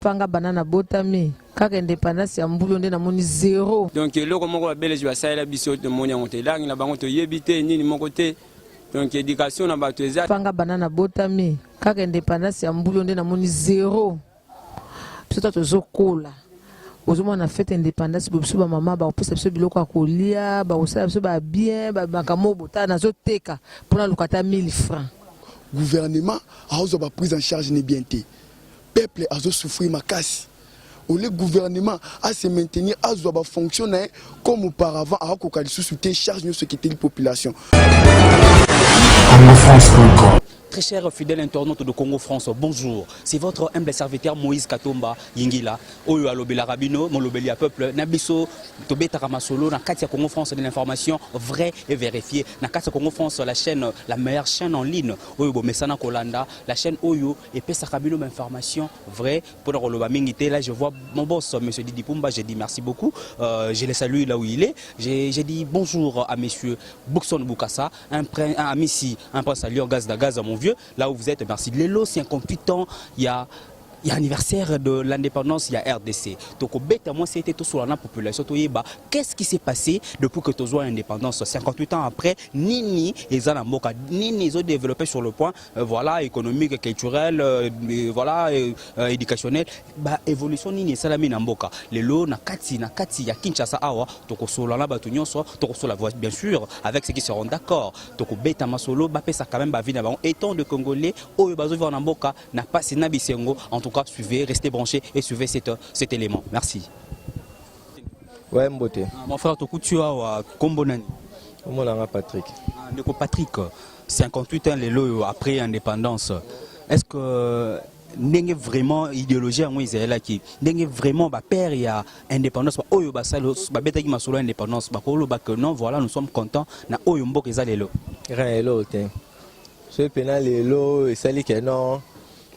Panga banda na botami kaka independance ya mbulu nde namoni zero. Donc eloko moko ba belge basalela biso tomoni yango te, langue na bango toyebi te, nini moko te. Donc education na bato eza. Panga banda na botami kaka independance ya mbulu nde namoni zero. Biso ta tozokola ozomona fete independance boye biso bamama bakopesa biso biloko ya kolia, bakosala biso ba bien, makambo oyo botala nazoteka mpo naluka ata 1000 francs. Gouvernement azwa ba prise en charge ne bien te, peuple azo souffrir makasi. Au lieu gouvernement a se maintenir, azwa ba fonction na ye comme auparavant, akoka lisusu te, charge nyonso ekiteli population. CongoFrance.com. Très cher fidèle internaute de Congo France, bonjour. C'est votre humble serviteur Moïse Katomba Yingila. Oyo alobela rabino, molobeli ya peuple, na biso tobetaka masolo na kati ya Congo France de l'information vraie et vérifiée. Na kati ya Congo France, la chaîne, la meilleure chaîne en ligne. Oyo bomesana kolanda, la chaîne oyo epesaka bino information vraie pour koloba mingi te. Là, je vois mon boss, monsieur Didi Pumba, j'ai dit merci beaucoup. Je le salue là où il est. J'ai dit bonjour à monsieur Boukson Boukassa, un amici, un prince à Lyon, gaz da gaz, mon vieux. Là où vous êtes, merci. Lelo, 58 ans, il y a anniversaire de l'indépendance, il y a RDC. Donc, bête, moi, c'était tout sur la population. Toyeba, qu'est-ce qui s'est passé depuis que tu as l'indépendance 58 ans après, nini eza na mboka, nini ils ont développé sur le point voilà, économique, culturel, voilà, éducationnel, bah, évolution nini esalami na mboka. Lelo, na kati ya Kinshasa awa, tokosola na bato nyonso, tokosola bien sûr avec ceux qui seront d'accord. Tokobeta masolo, bapesa quand même ba vie na bango étant de Congolais oyo bazovivre na mboka na pasi na bisengo. En tout cas, suivez, restez branchés et suivez cet élément. Merci. Ouais, mbote. Ah, mon frère, tokuti awa, kombo nani? Omonanga Patrick. Ah, ndeko Patrick, 58 ans lelo après indépendance. Est-ce que ndenge vraiment idéologie yango ezalaki, ndenge vraiment bapère ya indépendance oyo basali, babetaki masolo ya indépendance, bakoloba que non, voilà, nous sommes contents na oyo mboka eza lelo? Rien, eloko te. Soki mpena lelo esali ke non,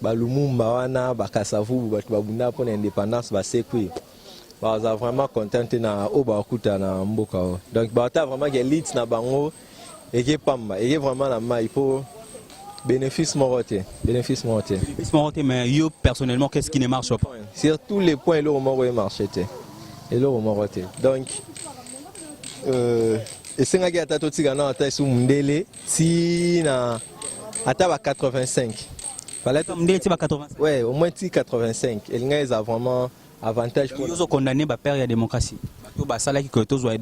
balumumba wana, bakasavubu, bato babunda mpona indépendance, basekwi, baza vraiment content te na oyo bakuta na mboka oyo. Donc bata vraiment ke lutte na bango eke pamba, eke vraiment na mai, mpo bénéfice moko te, bénéfice moko te. Bénéfice moko te, mais yo personnellement, qu'est-ce qui ne marche pas? Sur tous les points, eloko moko emarche te, eloko moko te. Donc esengaki ata totika na ata esu mundele ti na ata ba 85. Fallait mundele ti ba 85? Ouais, au moins ti 85, elingai eza vraiment avantage. Yo ozocondamner bapère ya démocratie, bato basalaki ke tozwa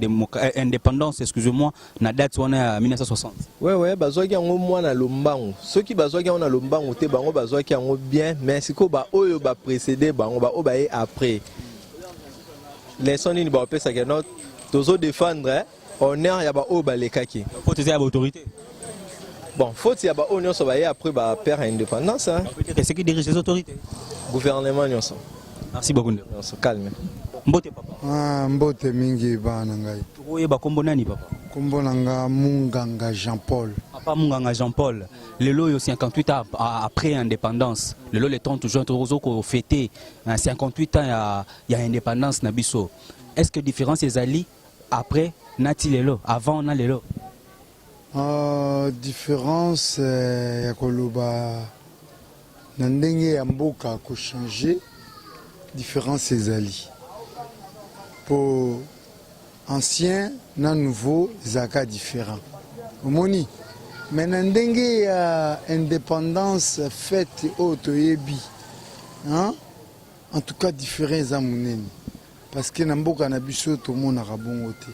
indépendance, excusez-moi, na date wana ya 1960? Ouais, bazwaki yango mwana lombangu. Soki bazwaki yango na lombangu te, bango bazwaki yango bien, mais sikoyo baoyo baprécédé bango, baoyo baye après, leçon nini baopesaka? No, tozodéfendre honneur ya baoyo balekaki. Faute eza ya baautorité? Bon, faute ya baoyo nyonso baye après bapère ya indépendance, hein. Peut-être ceux qui dirigent les autorités. Gouvernement nyonso. Merci beaucoup. Nyonso calme. Mbote, papa. Ah, mbote mingi, bana na ngai. Tokoyeba kombo nani, papa? Kombo na nga Munganga Jean Paul. Papa Munganga Jean Paul, lelo oyo 58 ans après indépendance, lelo le 30 juin tozo kofêter 58 ans ya indépendance na biso. Est ce que différence ezali après nati lelo, avant na lelo? Différence ya koloba na ndenge ya mboka kochanger, différence ezali po ancien na nouveau ezalaka différent, omoni. Mais na ndenge ya indépendance, fête oyo toyebi, hein? En tout cas, différent eza monene, parce que na mboka na biso tomonaka bongo te.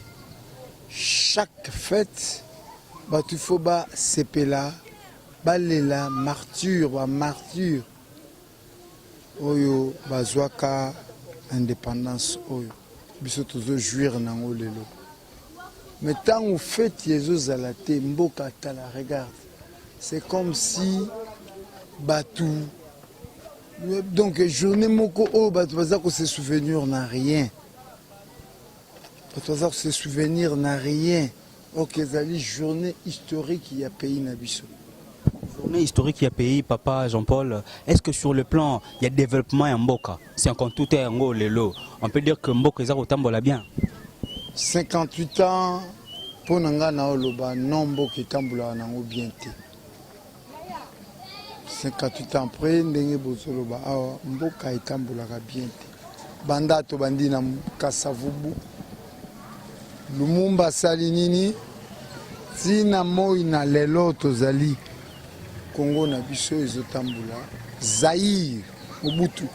Chaque fête, bato ifo basepela, balela martyr, bamartyr oyo bazwaka indépendance oyo biso tozojouir nango lelo. Mais ntango feti ezozala te, mboka tala, regarde, c'est comme si bato, donc journée moko oyo bato baza kose souvenir na rien, bato baza kose souvenir na rien. Ok, ezali journée historique ya pays na biso. Journée historique ya pays. Papa Jean-Paul, est-ce que sur le plan ya développement ya mboka, 58 yango lelo, on peut dire que mboka eza kotambola bien? 58 ans, mpo na ngai na oloba non, mboka etambolaka nango bien te. 58 ans après, ndenge bozoloba awa, mboka etambolaka bien te. Banda tobandi na Kasavubu, Lumumba asali nini, tina moi na lelo tozali Congo na biso ezotambola. Zaïre, Mobutu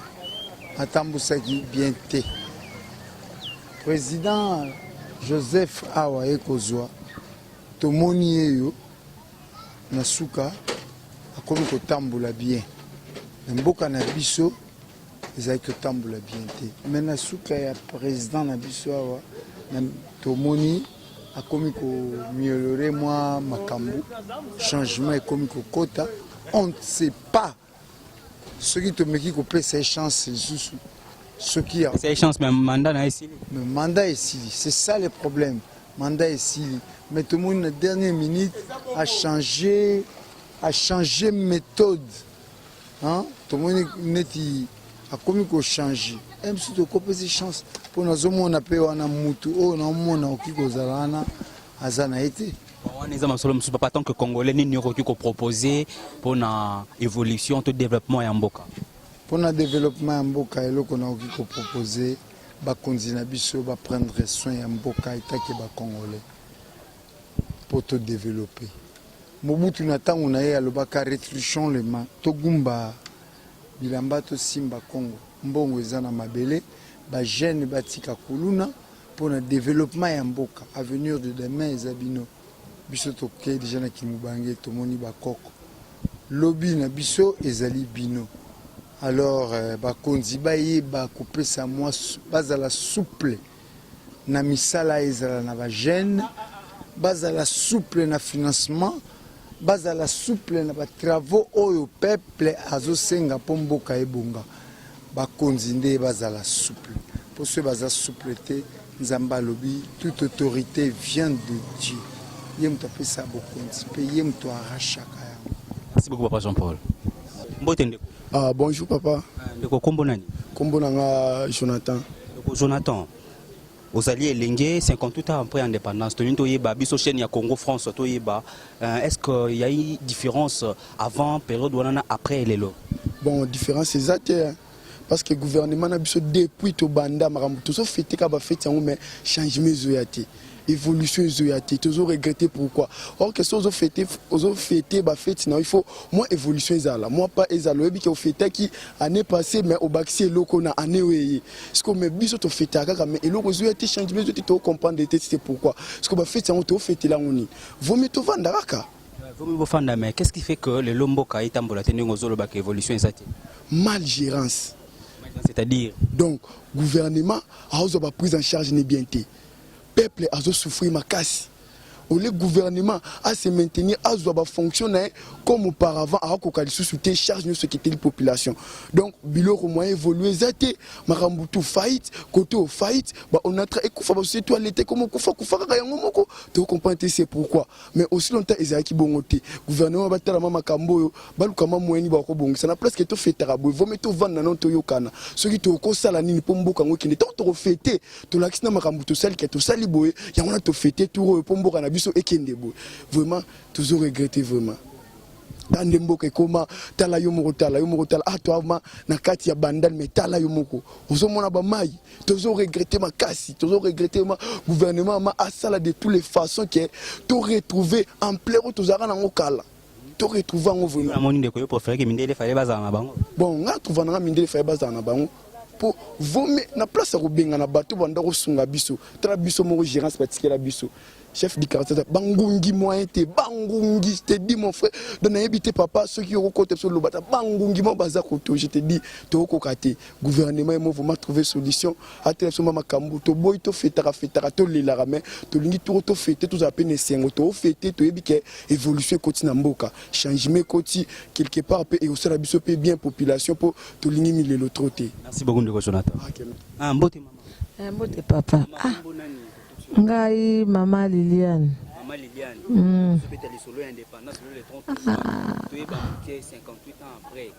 atambusaki bien te. Président Joseph awa ekozwa tomoni yeyo na suka akomi kotambola bien na mboka na biso ezalaki kotambola bien te mais na suka ya président na biso awa tomoni akomi koaméliorer mwa makambo, changement ekomi kokota. On ne sait pas soki tomeki kopesa ye chance lisusu, soki c'est chance, mais mandat na esili. Mais mandat esili, c'est ça le problème. Mandat esili, mais tomoni na dernière minute a changé méthode, hein? Tomoni neti akomi kochanger mosusu, tokopesa chance mpo nazomona mpe wana mutu oyo naomona okoki kozala wana aza na ye te. Wana eza masolo mosusu, papa. Tant que Congolais, nini okoki kopropose mpona évolution to développement ya mboka? Mpona développement ya mboka, eloko nakoki kopropose, bakonzi na biso baprendre soin ya mboka etake Bacongolais mpo todévelopper. Mobutu na ntango na ye alobaka: "Retroussons les manches, togumba bilamba, tosimba Congo, mbongo eza na mabele, bajeunes batika kuluna mpona développement ya mboka. Avenir de demain eza bino." Biso tokei déjà na Kimubange, tomoni bakoko, lobi na biso ezali bino. Alors bakonzi bayeba kopesa mwa, bazala souple na misala, ezala na bajeunes, bazala souple na financement, bazala souple na batravaux oyo peuple azosenga mpo mboka ebonga. Bakonzi nde bazala souple, mpo soki baza souple te, Nzambe alobi: "Toute autorité vient de Dieu." Ye moto apesa bokonzi mpe ye moto arachaka yango. Merci beaucoup, papa Jean Paul. Mbote, ndeko. Ah, bonjour papa. Ndeko, kombo nani? Kombo na nga Jonathan. Ndeko Jonathan, ozali elenge. 58 ans après indépendance, tolingi toyeba, biso chaîne ya Congo France, toyeba est ce que y a eu différence avant période wana na après lelo? Bon, différence eza te, hein. Parce que gouvernement na biso, depuis tobanda makambo, tozofêter kaka bafêtes yango, mais changement ezoya te, évolution ezoya te. Tozoregretter pourquoi? Or que so ozofêter bafêtes na yo, il faut mwa évolution ezala, mwa pas ezala. Oyebi ke ofêtaki année passée, mais obakisi eloko na année oyo eye siko. Mais biso tofêtaka kaka, mais eloko ezoya te, changement ezoya te. Tocomprendre te, c'est pourquoi siko bafêtes yango tofêtela yango nini? Vomi tovanda kaka. Vomi bofanda, mais qu'est ce qui fait que lelo mboka etambola te ndenge ozolobaka, évolution eza te? Mal gérance. C'est-à-dire? Donc gouvernement azozwa baprise en charge ne bien te, peuple azosouffrir makasi. Ole gouvernement ase maintenir, azwa bafonction na ye comme auparavant, akokoka lisusu te, charge nyonso eketeli population. Donc biloko moyen évolue eza te, makambo tu faillite, côté o faillite, baonatra ekufa, basociété alete komo kufa kufa kaka yango moko. Tocomprendre te, c'est pourquoi. Mais aussi longtemps ezalaki bongo te, gouvernement batalama makambo oyo, baluka ma moyeni bakobongisa na place ke tofêtaka boye. Vomi tovanda nano, toyokana soki tokosala nini mpo mboka yango ekende. Ntango tokofêter, tolakisi na makambo tosali ke tosali boye, yango wana tofêter tour oyo mpo mboka na biso ekende boye. Vraiment tozoregretter, vraiment. Ta nde mboka ekoma, tala yo moko, tala yo moko, tala ah, toama na kati ya Bandal, mais tala yo moko, ozomona bamai. Tozoregretter makasi, tozoregretter ma gouvernement ma asala de toutes les façons ke toretrouver ampleur oyo tozalaka nango kala, toretrouve yango vraiment. Namoni ndeko, yo préféré ke mindele fale bazala na bango? Bon, nga trouva nanga mindele fale bazala na bango, mpo vomi na place ya kobenga na bato banda kosunga biso. Tala biso moko, gérance batikela biso chef du quartier, bangungi moyen te, bangungi te. Dis mon frère, donc nayebi te papa soki okokota biso loba ta bangungi mo baza koto. Je te dis, tokokoka te. Gouvernement emo vraiment trouver solution, atela biso ma makambo. Toboyi tofêtaka fêtaka, tolelaka, mais tolingi toko tofêter, tozala mpe na esengo. Tofêter, toyebi ke évolution ekoti na mboka, changement ekoti quelque part, mpe ekosala biso mpe bien population, mpo tolingi milelo trop te. Merci beaucoup, ndeko Jonathan. Ah, mbote mama. Mbote papa. Ah, ngai mama Liliane. Mama Liliane, tobeta lisolo ya indépendance lelo le 30, toyeba moke 58 ans après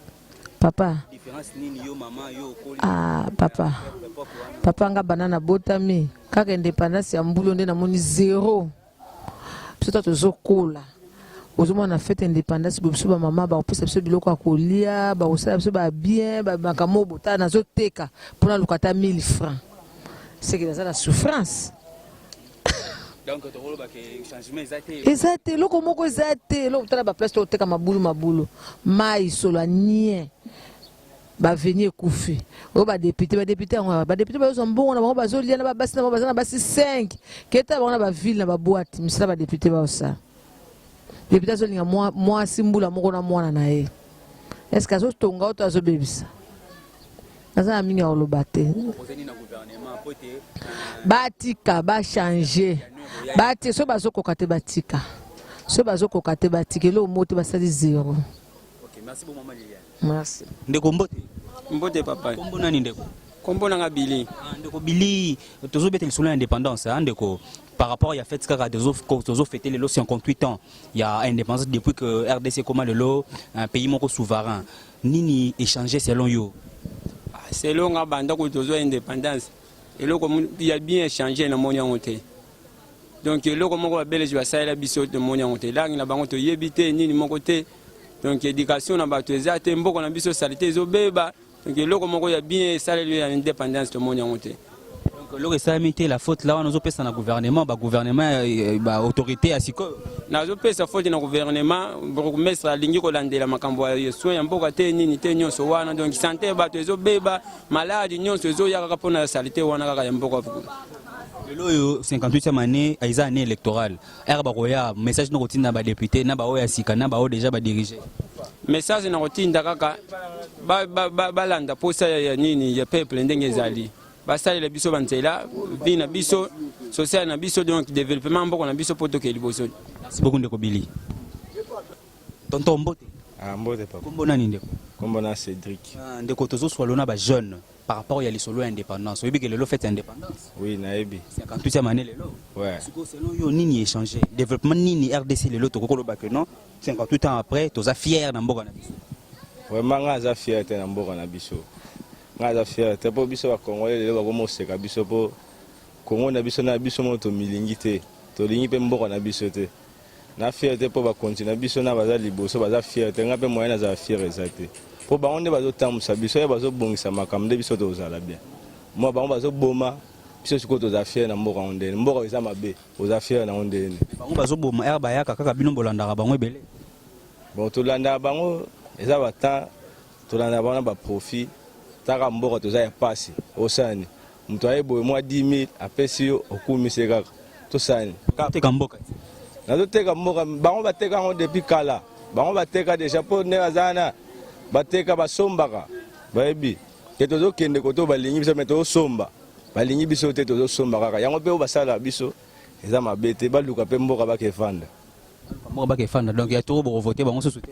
papa différence nini yo mama yo okoli? Ah papa, papa, nga bana nabotami kaka indépendance ya mbulu nde namoni zéro. Biso ta tozokola. Ozomona na fete independance boye biso bamama bakopesa biso biloko ya kolia, bakosala biso babien, makambo oyo botala nazoteka mpo naluka ata 1000 francs, seke naza na souffrance. Donc tokoloba ke changement eza te. Eza te, eloko moko eza te. Eloko tala baplace toteka mabulu mabulu, mai solo ya nie, baveni ekufi. Oyo badepute, badepute yango, badepute bazozwa mbongo na bango, bazolia na babasi na bango, baza na basi 5 keta bango na baville na baboite. Misala badepute baosala, depute azolinga mwasi mbula moko na mwana na ye, est-ce azotonga oyo to azobebisa? Naza na mingi ya koloba te. Batika, bachange, batika. Soki bazokoka te, batika. Soki bazokoka te, batika. Eloko moko te basali, zero. Merci. Ndeko, mbote. Mbote, papa. Kombo nani, ndeko? Kombo nanga Bili. Ah, ndeko Bili, tozobeta lisolo ya indépendance, hein, ndeko, par rapport ya fête kaka tozofete lelo 58 ans ya indépendance depuis que RDC ekoma lelo un pays moko souverain. Nini échanger selon yo? Ah, selon nga, banda kutu tozwa indépendance, eloko ya bien échange namoni yango te. Donc eloko moko babelge basalela biso tomoni yango te. Langi na bango toyebi te, nini moko te. Donc éducation na bato eza te, mboka na biso saleté ezobeba. Donc eloko moko ya bien esaleli ya indépendance tomoni yango te. Donc eloko esalami te. La faute la wana ozopesa na gouvernement, bagouvernement, baautorité ya sikoyo? Nazopesa faute na gouvernement. Bourgmestre alingi kolandela makambo ya soin ya mboka te, nini te, nyonso wana. Donc santé ya bato ezobeba, maladi nyonso ezoya kaka mpona saleté wana kaka ya mboka. Lelo oyo 58e année eza année électorale. Ere bakoya, message na kotinda badepute na baoyo ya sika na baoyo déjà badirige? Message na kotinda kaka, balanda posa ya nini ya peuple ndenge ezali, basalela biso banzela, vie na biso, social na biso, donc développement mboka na biso mpo tokee liboso. Merci beaucoup, ndeko Bili. Tonton, mbote. Ah, mbote, papa. Kombo nani, ndeko? Kombo na Cédric. Ah, ndeko, tozoswalo na bajeune par rapport ya lisolo ya indépendance. Oyebi ke lelo fête ya indépendance? Oui, nayebi. 58e année lelo. Ouais. Sikoyo, selon yo, nini échanger, développement nini RDC lelo tokoki koloba ke non, 58 ans après toza fier na mboka na biso? Vraiment, nga aza fier te na mboka na biso. Nga aza fier te mpo biso bacongolais lelo bakoma oseka biso, mpo Kongo na biso na biso moko tomilingi te, tolingi mpe mboka na biso te. Na fier te mpo bakonzi na biso na baza liboso baza fier te. Nga mpe moyen nazala fier eza te, mpo bango nde bazotambusa biso, ye bazobongisa makambo nde biso tozala bien. Mwa bango bazoboma biso. Sikoyo toza fier na mboka yango ndeni? Mboka eza mabe, oza fier nango ndeni? Bango bazoboma, ere bayaka kaka bino bolandaka bango ebele. Bon, tolandaka bango, eza batemps tolandaka bango na baprofit. Taka mboka toza ya pasi, osani moto aye boye mwa 10 000 apesi yo, okumisi kaka, tosani. Teka mboka? Nazoteka mboka? Bango bateka yango depuis kala. Bango bateka déjà, mpo ndenge baza wana bateka, basombaka, bayebi ke tozokende koto balingi biso, me tozosomba, balingi biso te, tozosomba kaka yango. Mpe oyo basalaka biso eza mabe te, baluka mpe mboka bakefanda. Mboka bakefanda. Donc ya toko bokovote bango susu te?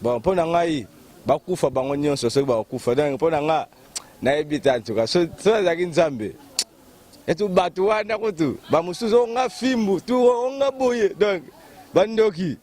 Bon, mpo na ngai bakufa bango nyonso soki bakokufa. Donc mpo na nga nayebi te, antuka so azalaki Nzambe etu bato wana kutu bamosusu onga fimbu tu onga boye. Donc bandoki,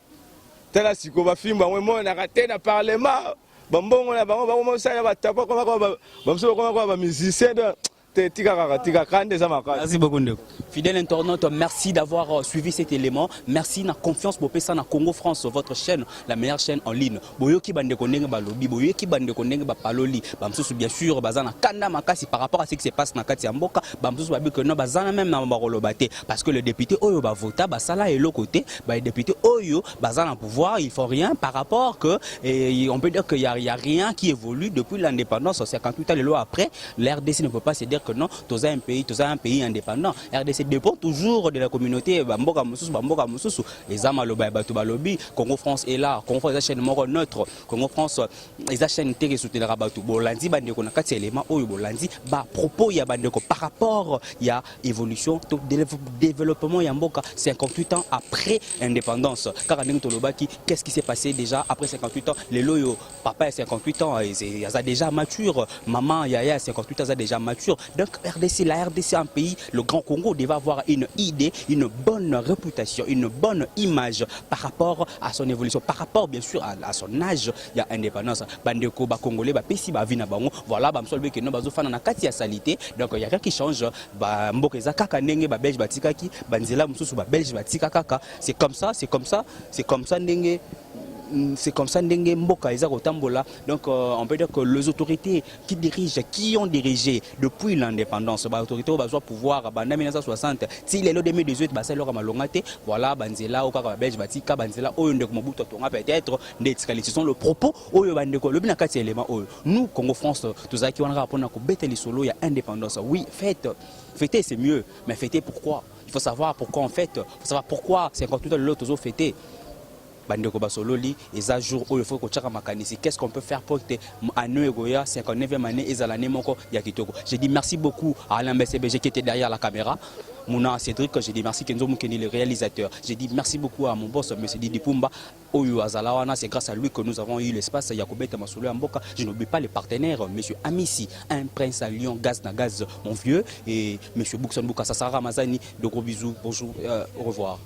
tala sikoyo bafimbu yango emonanaka te na parlement. Bambongo na bango bakomosala batapa, bamosusu bakoma kaka bamusicien. Donc te, tika kaka, tika kanda eza makasi. Merci beaucoup, ndeko. Fidèle internaute, merci d'avoir suivi cet élément. Merci na confiance bopesa na Congo France, votre chaîne, la meilleure chaîne en ligne. Boyoki bandeko ndenge balobi, boyoki bandeko ndenge bapaloli. Bamususu bien sûr baza na kanda makasi par rapport à ce qui se passe na kati ya mboka. Bamususu babi que non, bazana même na bakoloba te parce que le député oyo bavota basala eloko te, ba député oyo baza na pouvoir, ils font rien par rapport que et on peut dire qu'il y a rien qui évolue depuis l'indépendance, 58 ans lelo après. L'RDC ne peut pas se dire que non, toza un pays, toza un pays indépendant. RDC dépend toujours de la communauté bamboka mosusu, bamboka mosusu. Eza maloba ya bato balobi. Congo France est là. Congo France eza chaîne moko neutre. Congo France eza chaîne te esoutenaka bato. Bolandi bandeko na kati ya élément oyo, bolandi ba propos ya bandeko par rapport ya évolution to développement ya mboka 58 ans après indépendance. Kaka ndenge tolobaki, qu'est-ce qui s'est passé déjà après 58 ans? Lelo oyo papa ya 58 ans aza déjà mature, maman, yaya ya 58 ans aza déjà mature. Donc RDC, la RDC, un pays, le Grand Congo devait avoir une idée, une bonne réputation, une bonne image par rapport à son évolution, par rapport bien sûr à son âge ya indépendance. Bandeko ba Congolais bapesi ba vie na bango, voilà, ba msolbe ke no bazofana na kati ya salité. Donc il y a rien qui change, ba mboka eza kaka ndenge ba Belge batikaki, banzela mosusu ba Belge batika kaka. C'est comme ça, c'est comme ça, c'est comme ça ndenge, c'est comme ça ndenge mboka eza kotambola. Donc on peut dire que les autorités qui dirigent, qui ont dirigé depuis l'indépendance, ba autorité oyo bazwa pouvoir banda 1960 ti lelo 2018, basali eloko malonga te. Voilà, banzela oyo kaka babelge batika, banzela oyo ndeko Mobutu atonga peut-être nde etikali. Ce sont le propos oyo bandeko alobi na kati ya élément oyo. Nous, Congo France, tozalaki wana kaka mpona kobeta lisolo ya indépendance. Oui, fête, fêter, c'est mieux, mais fêter pourquoi? Il faut savoir pourquoi on fête, il faut savoir pourquoi 58 lelo tozofêter. Bandeko basololi, eza jour oyo faut kotiaka makanisi: qu'est-ce qu'on peut faire pour que année ekoya, 59e année, ezala année moko ya kitoko? Je dis merci beaucoup à Alain BCBG qui était derrière la caméra, Mouna Cédric. Je dis merci Kenzo Mukeni, le réalisateur. Je dis merci beaucoup à mon boss, monsieur Didi Pumba oyo azala wana. C'est grâce à lui que nous avons eu l'espace ya kobeta masolo ya mboka. Je n'oublie pas les partenaires, monsieur Amissi, un prince à Lyon, gaz na gaz, mon vieux, et monsieur Boukson Boukassa Ramazani. De gros bisous, bonjour, au revoir.